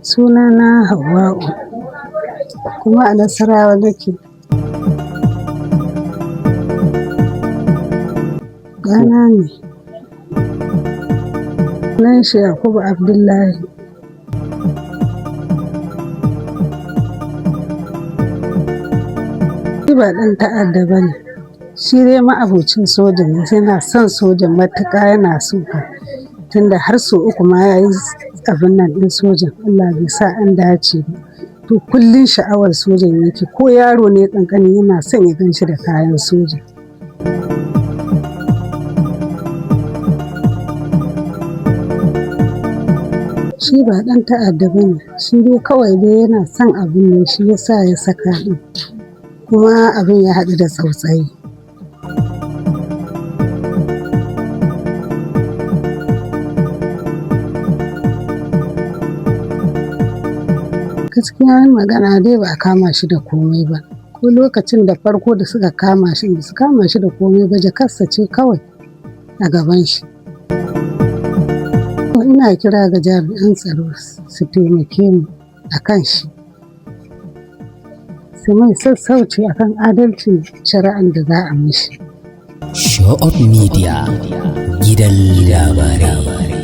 Sunana Hauwa'u, kuma a Nasarawa nake. Ɗana ne. Sunan shi Yakubu Abdullahi. Shi ba ɗan ta'adda ba ne. Shi dai ma'abocin soja ne, yana son soja matuƙa, yana so ka. Tunda har sau uku ma ya yi abin nan ɗin sojan, Allah bai sa an dace ba. To kullum sha'awar sojan yake, ko yaro ne ƙanƙani yana son ya gan shi da kayan soja. Shi ba ɗan ta'adda ba ne, shi dai kawai dai yana son abin ne, shi ya sa ya saka ɗin. Kuma abin ya haɗu da tsautsayi. Gaskiya magana dai ba a kama shi da komai ba. Ko lokacin da farko da suka kama shi, ba su kama shi da komai ba, jakarsa ce kawai a gaban shi. Ina kira ga jami'an tsaro su taimake mu a kan shi. Su mai sassauci a kan adalcin shari'an da za a mishi. Show Up Media, gidan labarai.